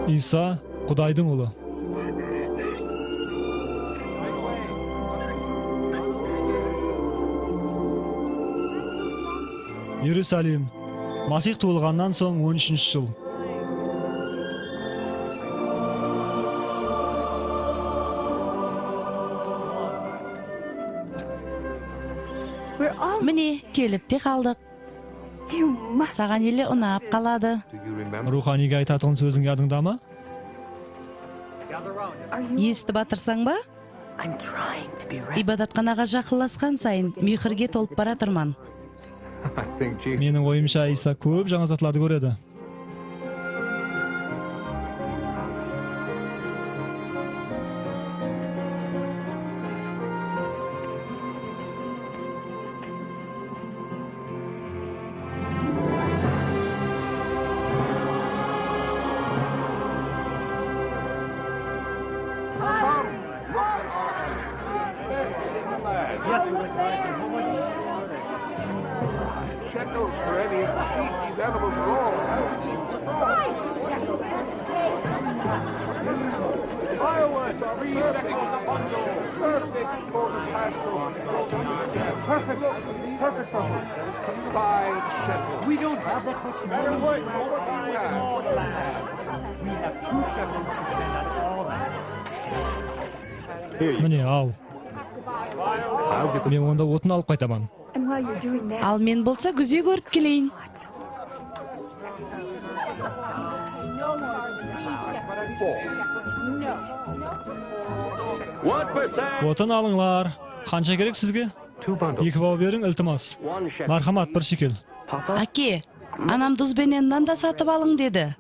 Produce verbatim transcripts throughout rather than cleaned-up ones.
Iysa, Qudaydıń ulı. Erusalim, Masih tuwılǵannan soń on úshinshi jıl. Mine, kelip te qaldıq. Saǵan ele unap qaladı. Ruwxaniyge aytatuǵın sóziń yadıńda ma? Esitip atırsań ba? Ibadatxanaǵa jaqınlasqan sayın mehirge tolıp baratırman. Meniń oyımsha, Iysa kóp jańa zatlardı kóredi. Shekels for any of the sheep. These animals are all healthy and strong. Fireworks, three shekels a bundle. Perfect for the Passover. Perfect. Perfect for her. Five shekels. We don't have that much money. What do you have? What do you have? We have two shekels to spend on all that. Mine, al. Men onda otın alıp qaytaman. Al, men bolsa gúzde kórip keleyin. Otın alıńlar. Qansha kerek sizge? Eki baw beriń, iltimas. Márhamat, bir shekel. Áke, anam duz benen nan da satıp alıń dedi.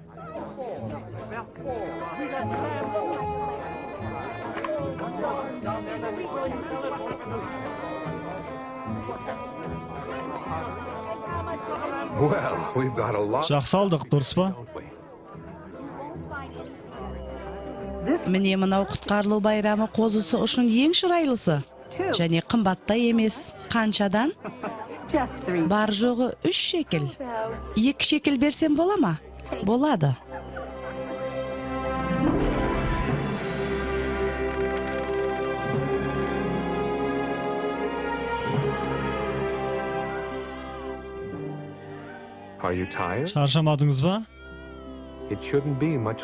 Jaqsı aldıq, durıs pa? Mine, mınaw qutqarılıw bayramı qozısı ushın eń shıraylısı. Jáne qımbat ta emes. Qanshadan? Bar-joǵı úsh shekel. Eki shekel bersem bola ma? Boladı. Sharshamadıńız ba?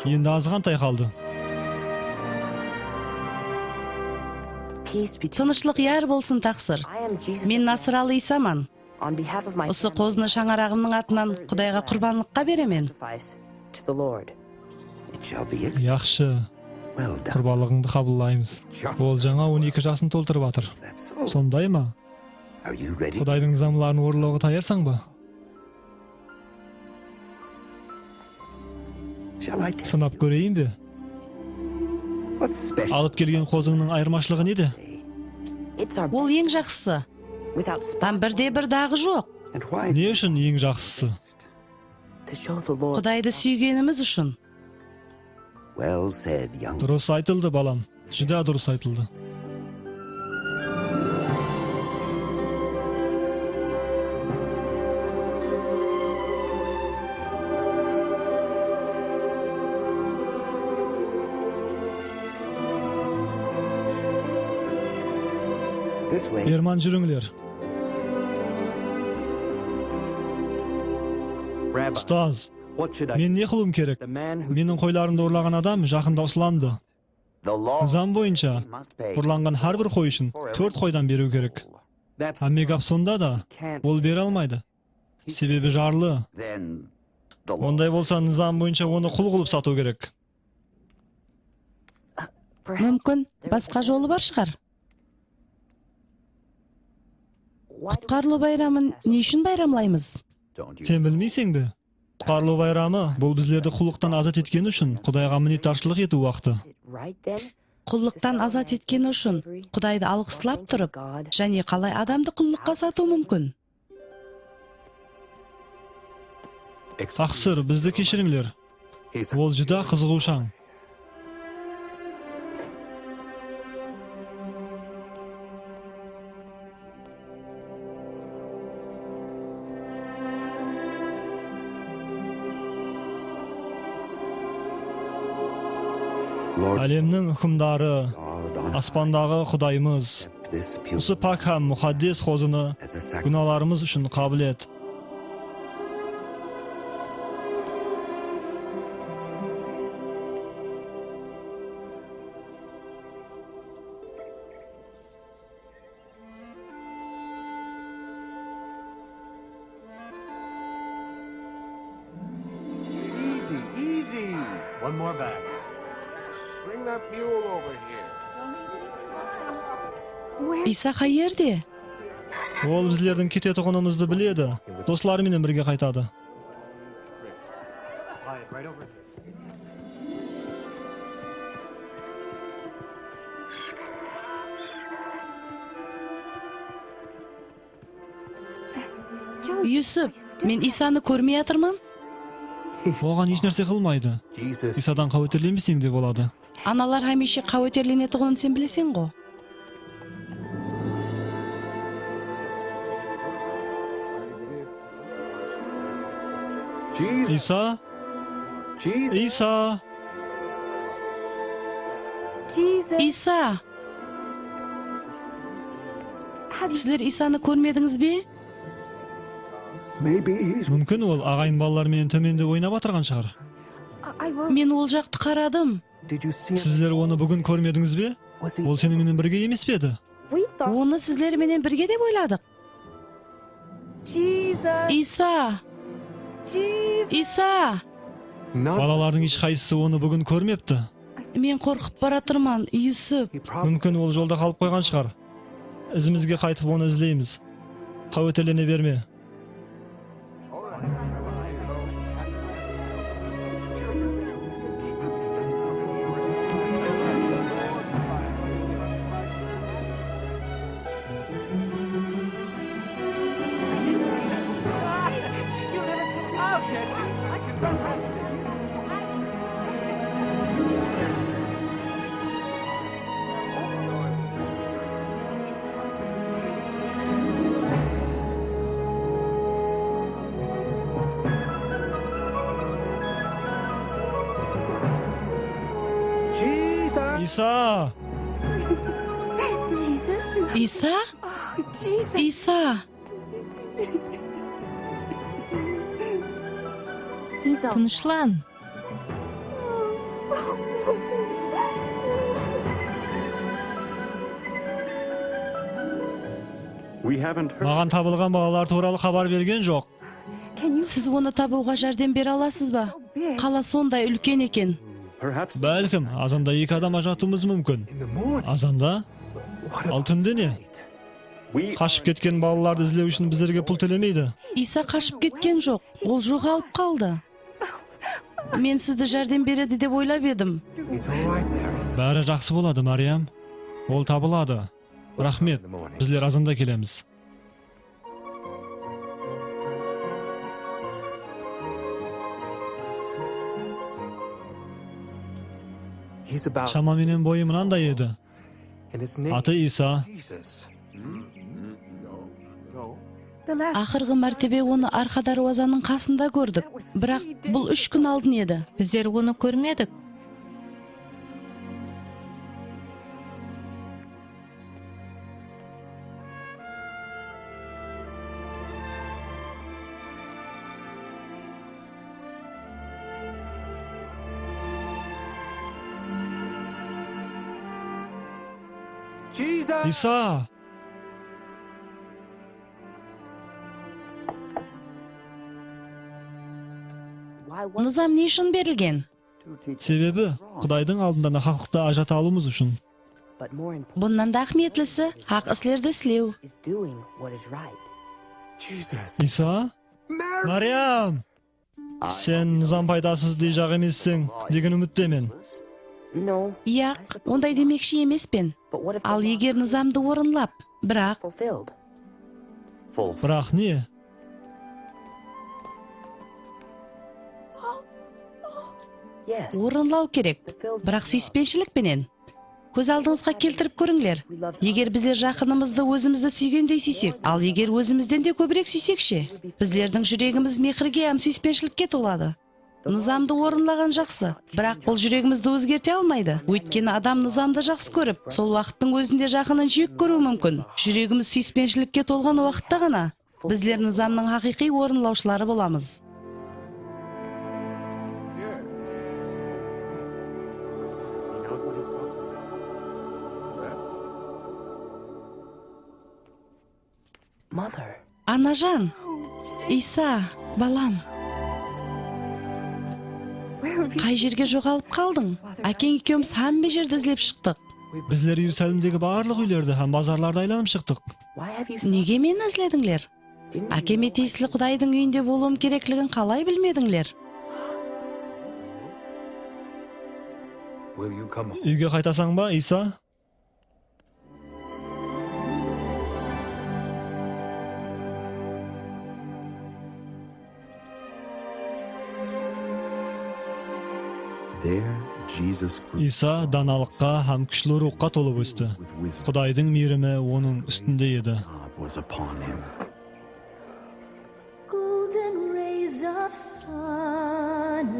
Endi azǵantay qaldı. Tınıshlıq yar bolsın, taqsır. Men nasıralı Iysaman. Usı qozını shańaraǵımnıń atınan Qudayǵa qurbanlıqqa beremen. Yaqshı. Qurbanlıǵıńdı qabıllaymız. Ol jańa on eki jasın toltırıp atır. Sonday ma? Qudaydıń nızamların orınlawǵa tayarsań ba? Sınap kóreyin be? Alıp kelgen qozıńnıń ayırmashılıǵı nede? Ol eń jaqsısı. Hám birde-bir daǵı joq. Ne ushın eń jaqsısı? Qudaydı súygenimiz ushın. Durıs aytıldı, balam. Júdá durıs aytıldı. Berman júrińler. Ustaz, men ne qılıwım kerek? Meniń qoylarımdı urlaǵan adam jaqında uslandı. Nızam boyınsha, urlanǵan hár bir qoy ushın tórt qoydan beriw kerek. Hámme gáp sonda da, ol bere almaydı. Sebebi jarlı. Onday bolsa, nızam boyınsha onı qul qılıp satıw kerek. Múmkin, basqa jolı bar shıǵar. Qutqarılıw bayramın ne ushın bayramlaymız? Sen bilmeyseń be? Qutqarılıw bayramı, bul bizlerdi qullıqtan azat etkeni ushın Qudayǵa minnetdarshılıq etiw waqtı. Qullıqtan azat etkeni ushın Qudaydı alǵıslap turıp, jáne qalay adamdı qullıqqa satıw múmkin? Taqsır, bizdi keshirińler. Ol júdá qızıǵıwshań. Álemniń húkimdarı, aspandaǵı Qudayımız, usı pák hám muqaddes qozını gúnalarımız ushın qabıl et. Easy, easy. One more bag. Bring that mule over here. Isa qayerde? Ol bizlerdiń ketetuǵınımızdı biledi. Dosları menen birge qaytadı. Right, right over here. Yusuf, men Isanı kórmey atırman. Oǵan hesh nárse qılmaydı. Isadan qáweterlenbeseń de boladı. Analar hámiyshe qáweterlenetuǵının sen bileseń ǵo. Isa? Isa? Isa! Sizler Isanı kórmedińiz be? Múmkin, ol aǵayin balalar menen tómende oynap atırǵan shıǵar. Men ol jaqtı qaradım. Sizler onı búgin kórmedińiz be? Ol seniń menen birge emes pe edi? Onı sizler menen birge dep oyladıq. Isa! Isa! Balalardıń hesh qaysısı onı búgin kórmepti. Men qorqıp baratırman, Yusuf. Múmkin, ol jolda qalıp qoyǵan shıǵar. Izimizge qaytıp onı izleymiz. Qáweterlene berme. Isa! Isa? Isa! Tınıshlan. Maǵan tabılǵan balalar tuwralı xabar bergen joq. Siz onı tabıwǵa járdem bere alasız ba? Qala sonday úlken eken. Bálkim, azanda eki adam ajıratıwımız múmkin. Azanda? Al túnde ne? Qashıp ketken balalardı izlew ushın bizlerge pul tólemeydi. Isa qashıp ketken joq, ol joǵalıp qaldı. Men sizdi járdem beredi dep oylap edim. Bári jaqsı boladı, Máriyam. Ol tabıladı. Raxmet, bizler azanda kelemiz. Shama menen boyı mınanday edi. Atı Isa. Aqırǵı mártebe onı arqa dárwazanıń qasında kórdik. Biraq bul úsh kún aldın edi. Bizler onı kórmedik. Isa! Nızam ne ushın berilgen? Sebebi, Qudaydıń aldında nahaqlıqtı ajırata alıwımız ushın. Bunnan da áhmiyetlisi, haq islerdi islew. Isa? Máriyam! Sen nızam paydasız deyjaq emesseń, degen úmittemen. Yaq, onday demekshi emespen. Al eger nızamdı orınlap, biraq. Biraq ne? Orınlaw kerek, biraq súyispenshilik penen. Kóz aldıńızǵa keltirip kórińler. Eger bizler jaqınımızdı ózimizdi súygendey súysek, al eger ózimizden de kóbirek súysek she? Bizlerdiń júregimiz mehirge hám súyispenshilik toladı. Nızamdı orınlaǵan jaqsı, biraq bul júregimizdi ózgerte almaydı. Óytkeni adam nızamdı jaqsı kórip, sol waqıttıń ózinde jaqının jek kóriwi múmkin. Júregimiz súyispenshilikке tolǵan waqıtta ǵana bizler nızamnıń haqıyqıy orınlawshıları bolamız. Anajan, Iysa, balam. Qay jerge joǵalıp qaldıń? Ákeń ekewimiz hámme jerdi izlep shıqtıq. Bizler Iyerusalimdegi barlıq úylerdi hám bazarlardı aylanıp shıqtıq. Nege meni izledińler? Ákeme tiyisli Qudaydıń úyinde bolıwım kerekligin qalay bilmedińler? Úyge qaytasań ba, Iysa? Iysa danalıqqa hám kúshli ruwxqa tolıp ósti. Qudaydıń miyrimi onıń ústinde edi. Golden rays of sunlight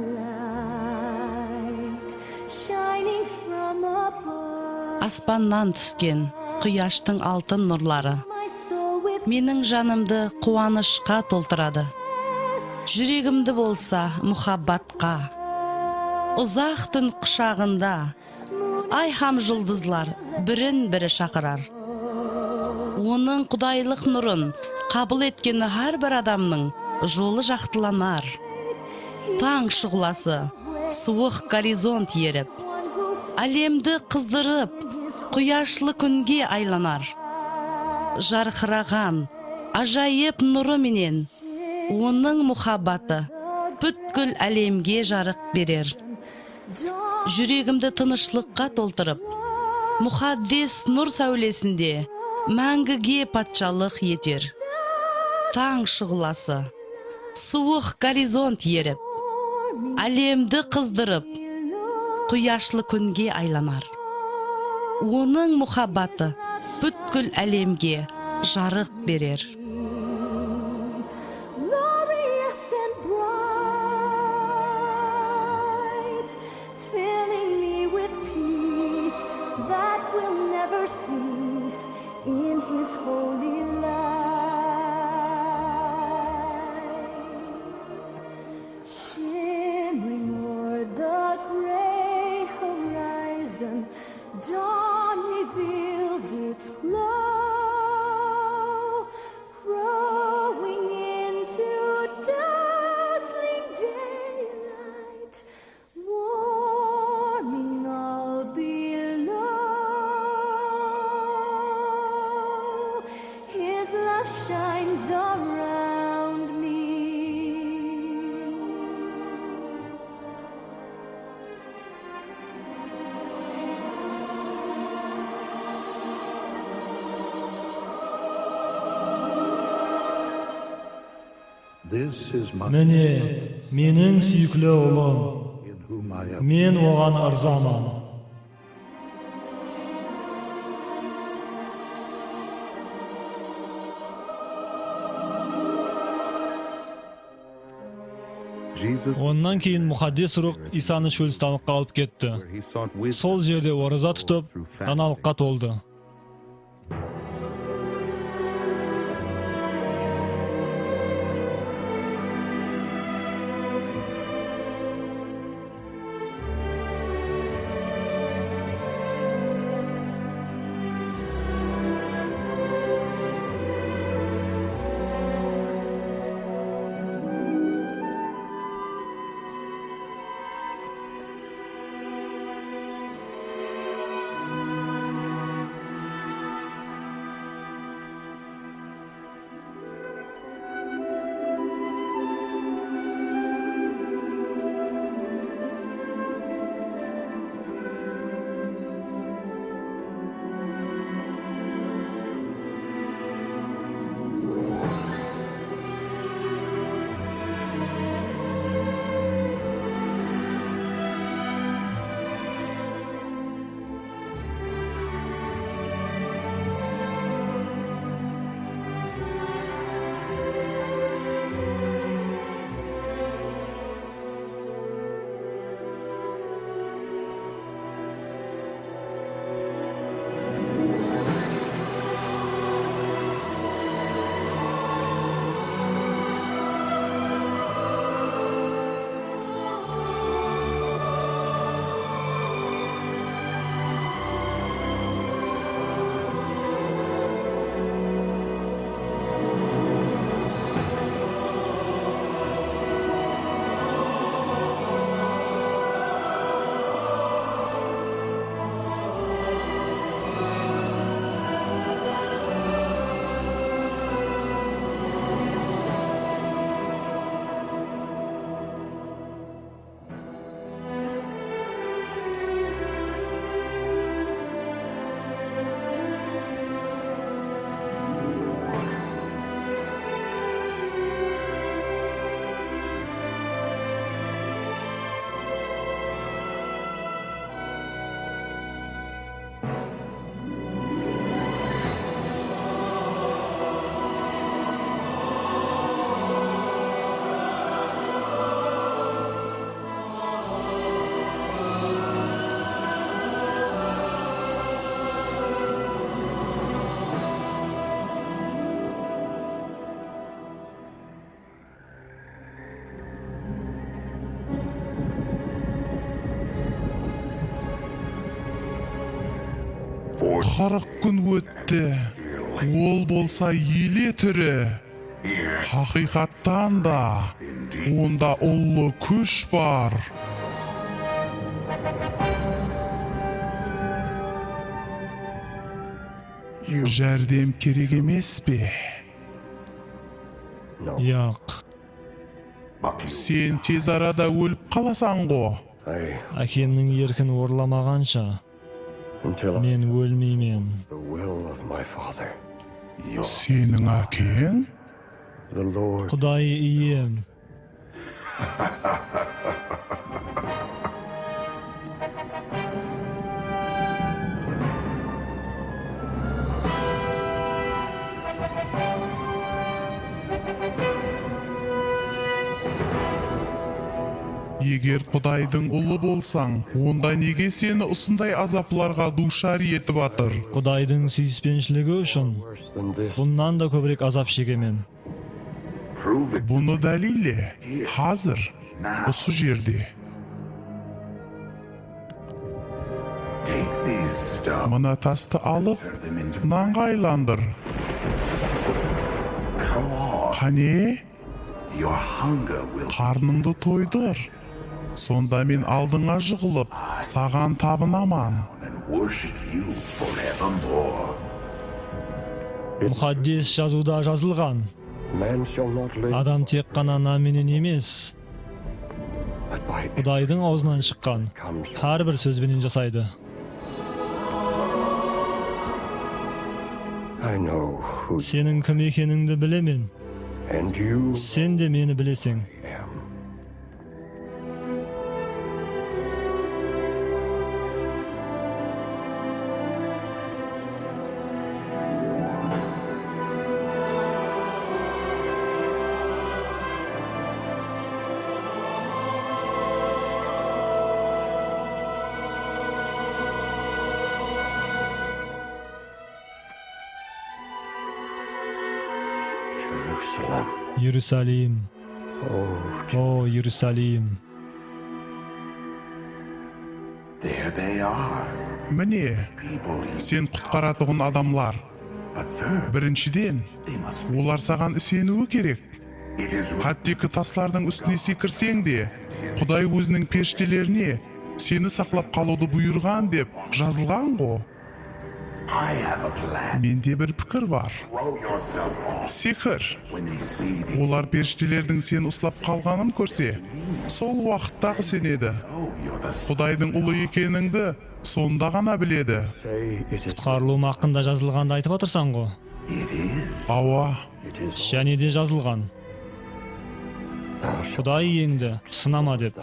shining from above. Aspannan túsken quyashtıń altın nurları meniń janımdı quwanıshqa toltıradı. Júregimdi bolsa muhabbatqa. Uzaq tún qushaǵında ay hám juldızlar birin-biri shaqırar. Onıń qudaylıq nurın qabıl etken hár bir adamnıń jolı jaqtılanar. Tań shuǵlası, suwıq gorizont erip, álemdi qızdırıp, quyashlı kúnge aylanar. Jarqıraǵan, ájayıp nurı menen onıń muhabbatı pútkil álemge jarıq berer. Júregimdi tınıshlıqqa toltırıp, muqaddes nur sáwlesinde máńgige patshalıq eter. Tań shuǵlası, suwıq gorizont erip, álemdi qızdırıp, quyashlı kúnge aylanar. Onıń muhabbatı pútkil álemge jarıq berer. Glorious and bright, filling me with peace that will never cease in His holy light. Shimmering o'er the gray horizon, dawn reveals its glow, growing into dazzling daylight, warming all below. His love shines around me. Mine, meniń súyikli ulım, men oǵan ırzaman. Onnan keyin Muqaddes Ruwx Iysanı shólistanlıqqa alıp ketti. Sol jerde oraza tutıp, danalıqqa toldı. Qırıq kún ótti. Ol bolsa ele tiri. Haqıyqattan da, onda ullı kúsh bar. Járdem kerek emes pe? Yaq. Sen tez arada ólip qalasań-ǵo. Ákemniń erkin orlamaǵansha men ólmeymen. Seniń ákeń? Quday iyem. Eger Qudaydıń ulı bolsań, onda nege seni usınday azaplarǵa duwshar etip atır? Qudaydıń súyispenshiligi ushın bunnan da kóbirek azap shegemen. Bunı dálille, házir, usı jerde. Mına tastı alıp, nanǵa aylandır. Qáne, qarnıńdı toydır. Sonda men aldıńa jıǵılıp, saǵan tabınaman. Muqaddes jazıwda jazılǵan, "Adam tek ǵana nan menen emes, Qudaydıń awzınan shıqqan hár bir sóz benen jasaydı." Seniń kim ekenińdi bilemen. Sen de meni bileseń. Jerusalim. O, Jerusalim. Mine, sen qutqaratuǵın adamlar. Birinshiden, olar saǵan iseniwi kerek. Hátteki taslardıń ústine sekirseń de, Quday óziniń perishtelerine seni saqlap qalıwdı buyırǵan dep jazılǵan-ǵo. Mende bir pikir bar. Sekir. Olar perishtelerdiń seni uslap qalǵanın kórse, sol waqıtta-aq isenedi. Qudaydıń ulı ekenińdi sonda ǵana biledi. Qutqarılıwım haqqında jazılǵandı aytıp atırsań-ǵo. Awa. Jáne de jazılǵan. Quday iyengdi sınama dep.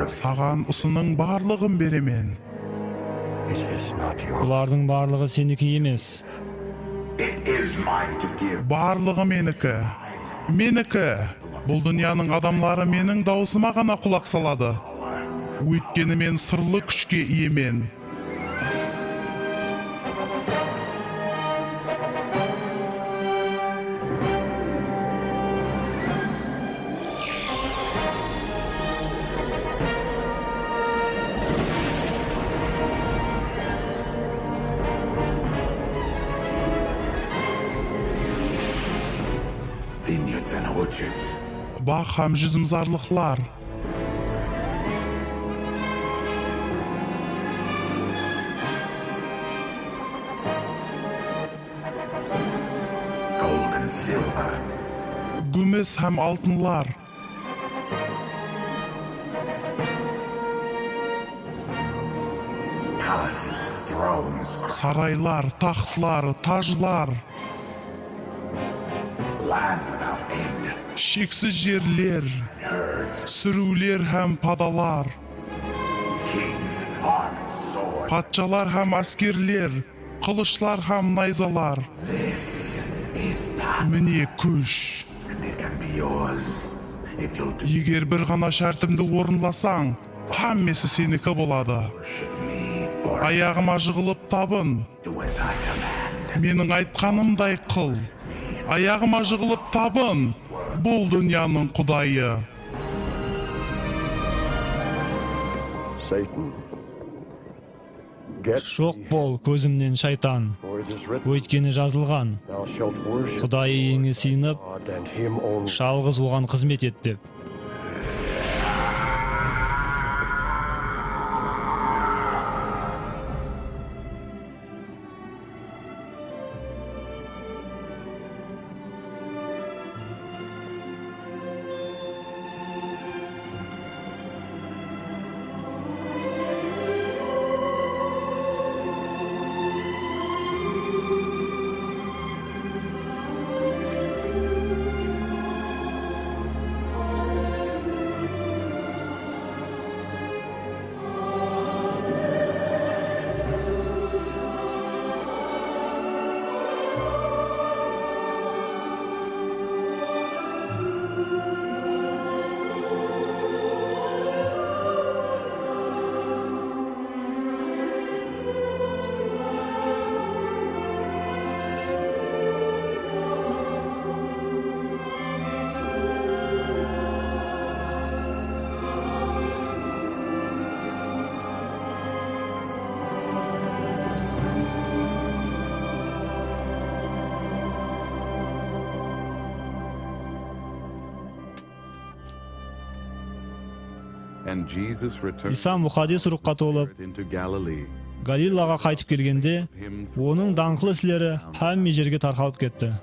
Saǵan usınıń barlıǵın beremen. Bulardıń barlıǵı seniki emes. Barlıǵı meniki. Meniki. Bul dúnyanıń adamları meniń dawısıma ǵana qulaq saladı. Óytkeni men sırlı kúshke iyemen. Baǵ hám júzimzarlıqlar. Gold and silver. Gúmis hám altınlar. Palaces. Saraylar, taxtlar, tajlar. Land without end. Sheksiz jerler, súriwler hám padalar. Kings, armies, swords. Patshalar hám áskerler, qılıshlar hám nayzalar. This is power. Mine kúsh. And it can be yours if you'll do. Eger bir ǵana shártimdi orınlasań, hámmesi seniki boladı. Worship me for. Ayaǵıma jıǵılıp tabın. Do as I command. Meniń aytqanımday qıl. Ayaǵıma jıǵılıp tabın. Bul dúnyanıń qudayı. Satan, get thee hence. Joq bol kózimnen, shaytan. For it is written, óytkeni jazılǵan, Thou shalt worship the Lord. Quday iyenge sıyınıp, God and him only. Jalǵız oǵan xızmet et dep. And Jesus returned Iysa Muqaddes Ruwxqa tolıp, into Galilee. Galilaǵa qaytıp kelgende, onıń dańqlı isleri hámme jerge tarqalıp ketti.